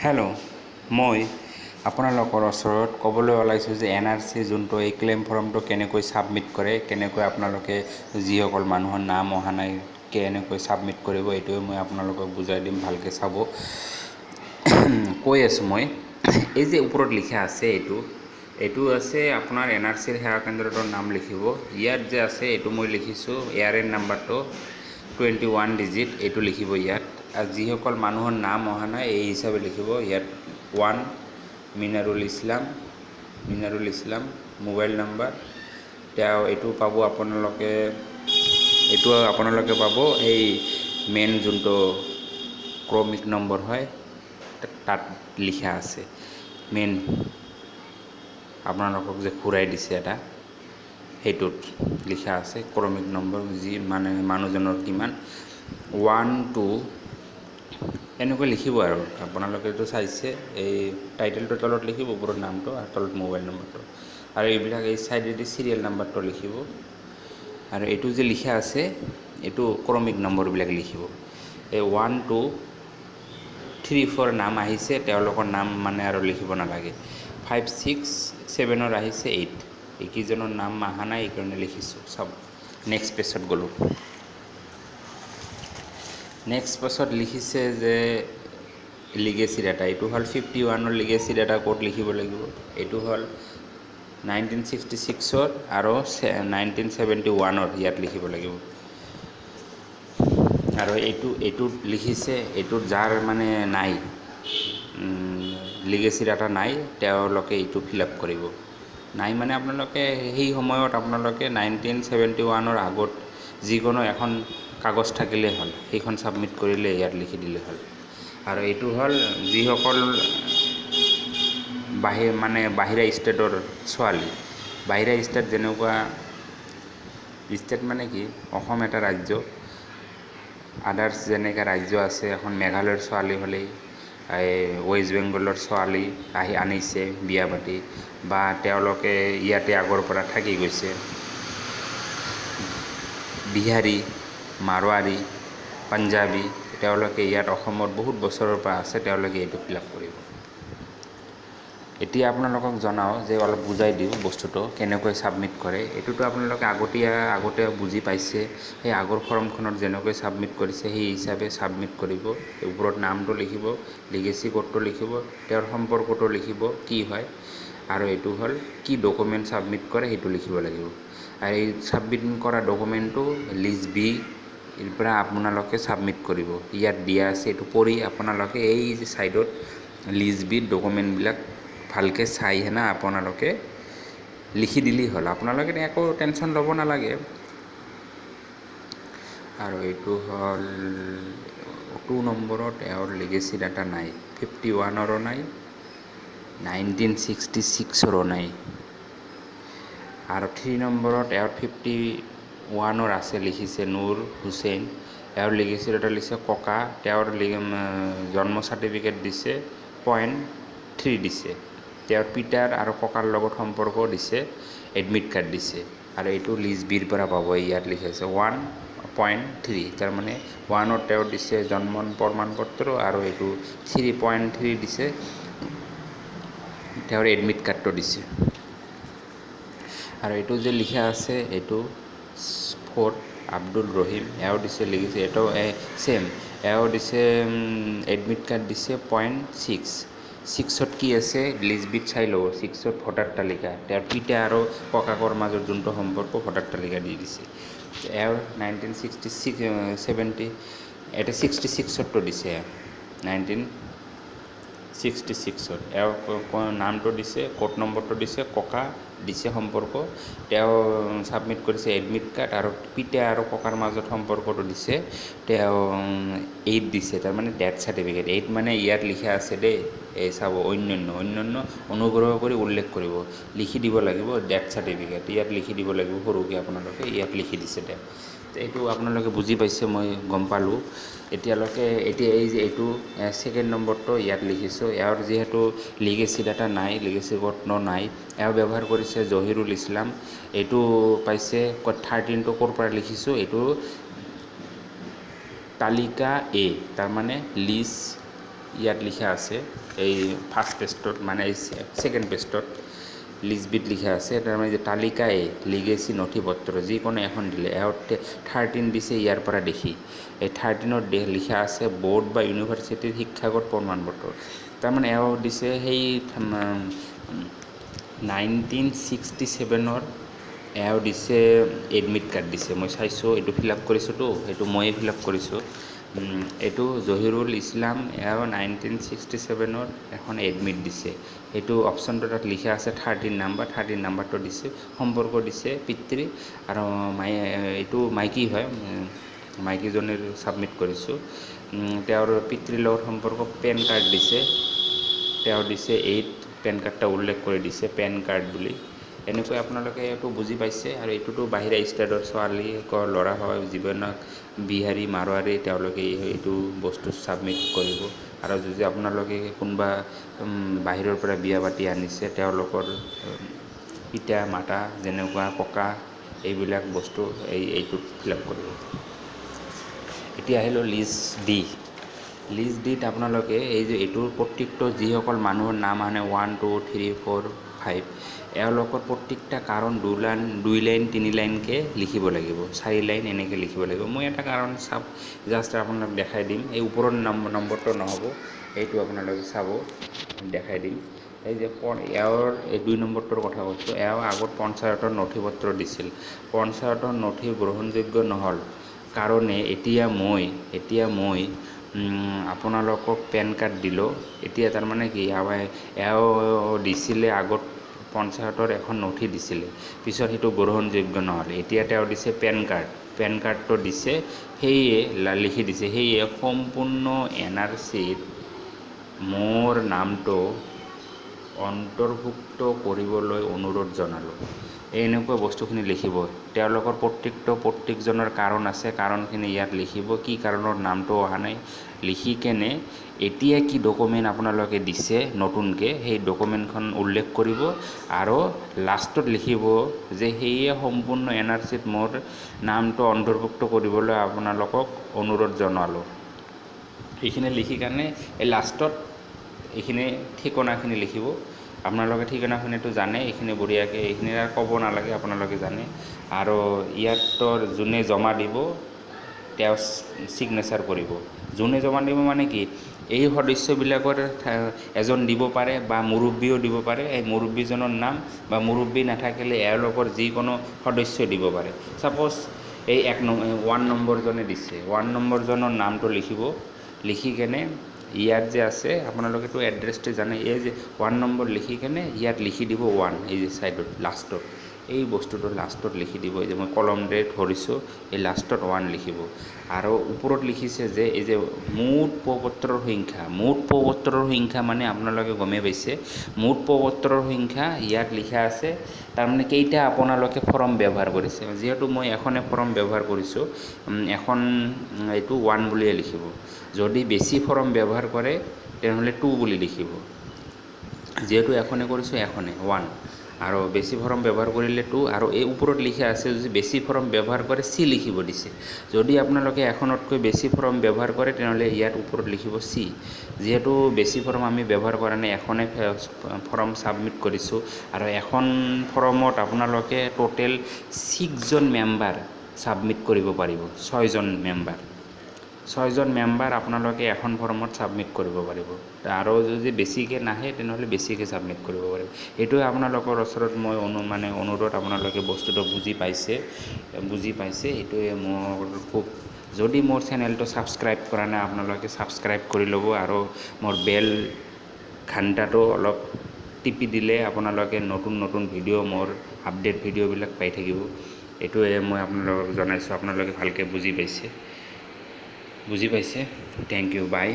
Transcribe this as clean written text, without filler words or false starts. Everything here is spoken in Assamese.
হেল্ল', মই আপোনালোকৰ ওচৰত ক'বলৈ ওলাইছোঁ যে এনআৰচি যোনটো এই ক্লেইম ফৰ্মটো কেনেকৈ ছাবমিট কৰে, কেনেকৈ আপোনালোকে যিসকল মানুহৰ নাম অহা নাই কেনেকৈ ছাবমিট কৰিব, এইটোৱে মই আপোনালোকক বুজাই দিম। ভালকৈ চাব, কৈ আছোঁ মই। এই যে ওপৰত লিখা আছে, এইটো আছে আপোনাৰ এনআৰচিৰ সেৱা কেন্দ্ৰটোৰ নাম লিখিব। ইয়াত যে আছে, এইটো মই লিখিছোঁ এআৰএন নাম্বাৰটো 21 ডিজিট, এইটো লিখিব ইয়াত। আৰু যিসকল মানুহৰ নাম অহা নাই, এই হিচাপে লিখিব ইয়াত। 1 মিনাৰুল ইছলাম, মিনাৰুল ইছলাম মোবাইল নাম্বাৰ তেওঁ এইটো পাব আপোনালোকে, এইটো আপোনালোকে পাব এই মেইন যোনটো ক্ৰমিক নম্বৰ হয়, তাত লিখা আছে। মেইন আপোনালোকক যে ঘূৰাই দিছে এটা, সেইটোত লিখা আছে ক্ৰমিক নম্বৰ, যি মানে মানুহজনৰ কিমান, 1 2 এনেকৈ লিখিব। আৰু আপোনালোকেতো চাইছে, এই টাইটেলটোৰ তলত লিখিব, ওপৰত নামটো আৰু তলত মোবাইল নম্বৰটো আৰু এইবিলাক এই চাইডেদি চিৰিয়েল নাম্বাৰটো লিখিব। আৰু এইটো যে লিখা আছে, এইটো ক্ৰমিক নম্বৰবিলাক লিখিব। এই 1 2 3 4 নাম আহিছে, তেওঁলোকৰ নাম মানে আৰু লিখিব নালাগে। 5 6 7ৰ আহিছে, 8, এইকেইজনৰ নাম অহা নাই, এইকাৰণে লিখিছোঁ। চাব, নেক্সট পেজত গ'লোঁ। নেক্সট পেজত লিখিছে যে লিগেচি ডাটা। এইটো হ'ল 51ৰ লিগেচি ডাটা ক'ত লিখিব লাগিব। এইটো হ'ল 1966ৰ আৰু 1971ৰ ইয়াত লিখিব লাগিব। আৰু এইটোত লিখিছে, এইটোত যাৰ মানে নাই, লিগেচি ডাটা নাই, তেওঁলোকে এইটো ফিল আপ কৰিব। নাই মানে আপোনালোকে সেই সময়ত আপোনালোকে 1971ৰ আগত যিকোনো এখন কাগজ থাকিলেই হ'ল, সেইখন ছাবমিট কৰিলে ইয়াত লিখি দিলে হ'ল। আৰু এইটো হ'ল যিসকল বাহিৰ মানে বাহিৰা ষ্টেটৰ ছোৱালী। বাহিৰা ষ্টেট যেনেকুৱা ষ্টেট মানে কি, অসম এটা ৰাজ্য, আদাৰ্ছ যেনেকৈ ৰাজ্য আছে, এখন মেঘালয়ৰ ছোৱালী হ'লেই, এই ৱেষ্ট বেংগলৰ ছোৱালী আহি আনিছে বিয়া পাতি, বা তেওঁলোকে ইয়াতে আগৰ পৰা থাকি গৈছে, বিহাৰী, মাৰোৱাৰী, পাঞ্জাবী, তেওঁলোকে ইয়াত অসমত বহুত বছৰৰ পৰা আছে, তেওঁলোকে এইটো ফিল আপ কৰিব। এতিয়া আপোনালোকক জনাওঁ যে অলপ বুজাই দিওঁ বস্তুটো কেনেকৈ ছাবমিট কৰে। এইটোতো আপোনালোকে আগতে বুজি পাইছে। সেই আগৰ ফৰ্মখনত যেনেকৈ ছাবমিট কৰিছে, সেই হিচাপে ছাবমিট কৰিব। ওপৰত নামটো লিখিব, লিগেচি ক'ডটো লিখিব, তেওঁৰ সম্পৰ্কটো লিখিব কি হয়, আৰু এইটো হ'ল কি ডকুমেণ্ট ছাবমিট কৰে সেইটো লিখিব লাগিব। আৰু এই ছাবমিট কৰা ডকুমেণ্টটো লিষ্ট বি ৰ পৰা আপোনালোকে ছাবমিট কৰিব। ইয়াত দিয়া আছে, এইটো পঢ়ি আপোনালোকে এই যে ছাইডত লিষ্ট বিত ডকুমেণ্টবিলাক ভালকৈ চাই হেনা আপোনালোকে লিখি দিলেই হ'ল। আপোনালোকে একো টেনশ্যন ল'ব নালাগে। আৰু এইটো হ'ল 2 নম্বৰত এওঁৰ লিগেচি ডাটা নাই, 51ৰো নাই, 1966ৰো নাই। আৰু 3 নম্বৰত এওঁৰ 51ৰ আছে, লিখিছে নুৰ হুছেইন। এওঁৰ লিগেচি ডাটা লিখিছে ককা, তেওঁৰ জন্ম চাৰ্টিফিকেট দিছে, .3 দিছে, তেওঁৰ পিতাৰ আৰু ককাৰ লগত সম্পৰ্ক দিছে, এডমিট কাৰ্ড দিছে। আৰু এইটো লিষ্ট বিৰ পৰা পাব। ইয়াত লিখা আছে 1.3, তাৰমানে 1ত তেওঁ দিছে জন্ম প্ৰমাণ পত্ৰ আৰু এইটো 3.3 দিছে, তেওঁৰ এডমিট কাৰ্ডটো দিছে। আৰু এইটো যে লিখা আছে, এইটো 4 আব্দুল ৰহিম, এওঁ দিছে লিখিছে, এইটো ছেম, এওঁ দিছে এডমিট কাৰ্ড দিছে .6। 6ত কি আছে লিষ্ট বিত চাই ল'ব। 6ত ভোটাৰ তালিকা, তেওঁৰ পিতা আৰু ককাকৰ মাজত যোনটো সম্পৰ্ক, ভোটাৰ তালিকা দি দিছে। এওঁৰ 1966 70, এটা 66তটো দিছে। 1966ত এওঁ নামটো দিছে, কোড নম্বৰটো দিছে, ককা দিছে সম্পৰ্ক, তেওঁ ছাবমিট কৰিছে এডমিট কাৰ্ড আৰু পিতা আৰু ককাৰ মাজত সম্পৰ্কটো দিছে। তেওঁ 8 দিছে, তাৰমানে ডেথ চাৰ্টিফিকেট। 8 মানে ইয়াত লিখা আছে দেই, এই চাব, অন্যান্য, অন্যান্য অনুগ্ৰহ কৰি উল্লেখ কৰিব, লিখি দিব লাগিব ডেথ চাৰ্টিফিকেট, ইয়াত লিখি দিব লাগিব সৰুকৈ। আপোনালোকে ইয়াত লিখি দিছে তেওঁ। এইটো আপোনালোকে বুজি পাইছে, মই গম পালোঁ এতিয়ালৈকে। এতিয়া এই যে এইটো ছেকেণ্ড নম্বৰটো ইয়াত লিখিছোঁ। এওঁৰ যিহেতু লিগেচি ডাটা নাই, লিগেচি ক'ড নাই, এওঁ ব্যৱহাৰ কৰিছে জহিৰুল ইছলাম। এইটো পাইছে 13টো ক'ৰ পৰা লিখিছোঁ? এইটো তালিকা এ, তাৰমানে লিষ্ট ইয়াত লিখা আছে এই ফাৰ্ষ্ট পেজটোত, মানে এই ছেকেণ্ড পেজটোত লিষ্ট বিত লিখা আছে। তাৰমানে যে তালিকা এ লিগেচি নথিপত্ৰ যিকোনো এখন দিলে, এওঁ 13 দিছে, ইয়াৰ পৰা দেখি এই 13ত লিখা আছে বৰ্ড বা ইউনিভাৰ্চিটিৰ শিক্ষাগত প্ৰমাণপত্ৰ। তাৰমানে এওঁ দিছে সেই 1967ৰ এওঁ দিছে এডমিট কাৰ্ড দিছে। মই চাইছোঁ, এইটো ফিল আপ কৰিছোঁতো, সেইটো ময়ে ফিল আপ কৰিছোঁ। এইটো জহিৰুল ইছলাম, এওঁ 1967ৰ এখন এডমিট দিছে। সেইটো অপশ্যনটো তাত লিখা আছে 13 নাম্বাৰ, 13 নাম্বাৰটো দিছে। সম্পৰ্ক দিছে পিতৃ আৰু মাই, এইটো মাইকী হয়, মাইকীজনীৰ ছাবমিট কৰিছোঁ। তেওঁৰ পিতৃৰ লগত সম্পৰ্ক পেন কাৰ্ড দিছে, তেওঁ দিছে 8, পেন কাৰ্ডটা উল্লেখ কৰি দিছে পেন কাৰ্ড বুলি। এনেকৈ আপোনালোকে এইটো বুজি পাইছে। আৰু এইটোতো বাহিৰা ষ্টেটৰ ছোৱালী ল'ৰা হয়, জীৱনক বিহাৰী মাৰোৱাৰী, তেওঁলোকে এইটো বস্তু ছাবমিট কৰিব। আৰু যদি আপোনালোকে কোনোবা বাহিৰৰ পৰা বিয়া পাতি আনিছে, তেওঁলোকৰ পিতা মাতা যেনেকুৱা ককা, এইবিলাক বস্তু এইটোত ফিল আপ কৰিব। এতিয়া আহিলোঁ লিষ্ট ডি। লিষ্ট ডিত আপোনালোকে এই যে এইটোৰ প্ৰত্যেকটো যিসকল মানুহৰ নাম আনে 1 2 3 4 5, এওঁলোকৰ প্ৰত্যেকটা কাৰণ 2 লাইন 2 লাইন 3 লাইনকৈ লিখিব লাগিব, 4 লাইন এনেকৈ লিখিব লাগিব। মই এটা কাৰণ চাব জাষ্ট আপোনাক দেখাই দিম, এই ওপৰৰ নম্বৰটো নহ'ব, এইটো আপোনালোকে চাব, দেখাই দিম। এই যে এওঁৰ এই 2 নম্বৰটোৰ কথা কৈছোঁ, এওঁ আগত পঞ্চায়তৰ নথি পত্ৰ দিছিল, পঞ্চায়তৰ নথি গ্ৰহণযোগ্য নহ'ল কাৰণে এতিয়া মই আপোনালোকক পেন কাৰ্ড দিলোঁ। এতিয়া তাৰমানে কি, এওঁ দিছিলে আগত পঞ্চায়তৰ এখন নথি দিছিলে, পিছত সেইটো গ্ৰহণযোগ্য নহ'ল, এতিয়া তেওঁ দিছে পেন কাৰ্ড, পেন কাৰ্ডটো দিছে, সেয়ে লিখি দিছে, সেয়ে সম্পূৰ্ণ এন আৰ চিত মোৰ নামটো অন্তৰ্ভুক্ত কৰিবলৈ অনুৰোধ জনালোঁ। এনেকুৱা বস্তুখিনি লিখিব। তেওঁলোকৰ প্ৰত্যেকজনৰ কাৰণ আছে, কাৰণখিনি ইয়াত লিখিব, কি কাৰণত নামটো অহা নাই লিখি কেনে এতিয়া কি ডকুমেণ্ট আপোনালোকে দিছে নতুনকৈ, সেই ডকুমেণ্টখন উল্লেখ কৰিব আৰু লাষ্টত লিখিব যে সেয়ে সম্পূৰ্ণ এন আৰ চিত মোৰ নামটো অন্তৰ্ভুক্ত কৰিবলৈ আপোনালোকক অনুৰোধ জনালোঁ। এইখিনি লিখি কেনে এই লাষ্টত এইখিনি ঠিকনাখিনি লিখিব। আপোনালোকে ঠিকনাখিনিতো জানে, এইখিনি বঢ়িয়াকৈ, এইখিনি আৰু ক'ব নালাগে, আপোনালোকে জানে। আৰু ইয়াত যোনে জমা দিব তেওঁ ছিগনেচাৰ কৰিব। যোনে জমা দিব মানে কি, এই সদস্যবিলাকৰ এজন দিব পাৰে বা মুৰব্বীও দিব পাৰে, এই মুৰব্বীজনৰ নাম বা মুৰব্বী নাথাকিলে এওঁলোকৰ যিকোনো সদস্য দিব পাৰে। ছাপ'জ এই 1 নম্বৰজনে দিছে, 1 নম্বৰজনৰ নামটো লিখিব, লিখি কেনে ইয়াত যে আছে আপোনালোকেতো এড্ৰেছটো জানে, এই যে 1 নম্বৰ লিখি কেনে ইয়াত লিখি দিব 1, এই যে ছাইডত লাষ্টত এই বস্তুটো লাষ্টত লিখি দিব। এই যে মই কলমৰে ধৰিছোঁ, এই লাষ্টত 1 লিখিব। আৰু ওপৰত লিখিছে যে এই যে মুঠ প্ৰপত্ৰৰ সংখ্যা, মুঠ প্ৰপত্ৰৰ সংখ্যা মানে আপোনালোকে গমেই পাইছে, মুঠ প্ৰপত্ৰৰ সংখ্যা ইয়াত লিখা আছে। তাৰমানে কেইটা আপোনালোকে ফৰ্ম ব্যৱহাৰ কৰিছে, যিহেতু মই এখনে ফৰ্ম ব্যৱহাৰ কৰিছোঁ, এখন এইটো 1 বুলিয়ে লিখিব। যদি বেছি ফৰ্ম ব্যৱহাৰ কৰে তেনেহ'লে 2 বুলি লিখিব। যিহেতু এখনে কৰিছোঁ, এখনে 1, আৰু বেছি ফৰ্ম ব্যৱহাৰ কৰিলে 2। আৰু এই ওপৰত লিখা আছে যদি বেছি ফৰ্ম ব্যৱহাৰ কৰে চি লিখিব দিছে। যদি আপোনালোকে এখনতকৈ বেছি ফৰ্ম ব্যৱহাৰ কৰে তেনেহ'লে ইয়াত ওপৰত লিখিব চি। যিহেতু বেছি ফৰ্ম আমি ব্যৱহাৰ কৰা নাই, এখনে ফৰ্ম ছাবমিট কৰিছোঁ, আৰু এখন ফৰ্মত আপোনালোকে টোটেল 6জন মেম্বাৰ ছাবমিট কৰিব পাৰিব, 6জন মেম্বাৰ, 6জন মেম্বাৰ আপোনালোকে এখন ফৰ্মত ছাবমিট কৰিব পাৰিব। আৰু যদি বেছিকৈ নাহে তেনেহ'লে বেছিকৈ ছাবমিট কৰিব পাৰিব। এইটোৱে আপোনালোকৰ ওচৰত মই অনুৰোধ, আপোনালোকে বস্তুটো বুজি পাইছে, এইটোৱে মোৰ খুব। যদি মোৰ চেনেলটো ছাবস্ক্ৰাইব কৰা নাই আপোনালোকে ছাবস্ক্ৰাইব কৰি ল'ব, আৰু মোৰ বেল ঘণ্টাটো অলপ টিপি দিলে আপোনালোকে নতুন নতুন ভিডিঅ', মোৰ আপডেট ভিডিঅ'বিলাক পাই থাকিব। এইটোৱে মই আপোনালোকক জনাইছোঁ, আপোনালোকে ভালকৈ বুজি পাইছে। Thank you, bye.